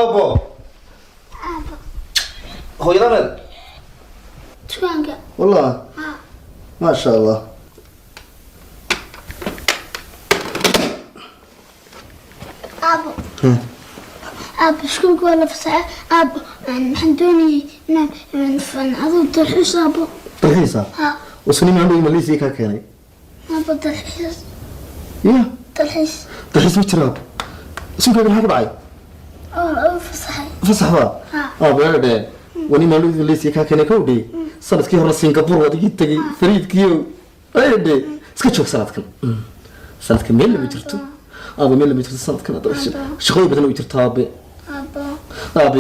Aabo. Aabo. Hooyadamed? Dukaanka. Wallah? Ha. Maasha Allah. Aabo. Aabo, iskuulka waa la fasaxay. Aabo, waxaan doonayay inaan adigu dalxiis, aabo. Dalxiisa? Ha. Wasani maandhow Malaysia kaa keenay. Aabo, dalxiis. Ya? Dalxiis. Dalxiis ma jira, aabo. Iskuulkaaga maxaa ku dhacay? Oo la fasaxay. Fasaxda? Ha. Aabo, eedhe, wani maandhow Malaysia kaa keenay, kowdhe. Sanadkii hore Singapore waad igii tegay, fariidkiyo. Eedhe, iska joog sanadkan. Sanadkan meel lama jirto, aabo, meel lama jirto sanadkan. Shaqooyin badan way jirtaa, aabe. Aabo. Aabe.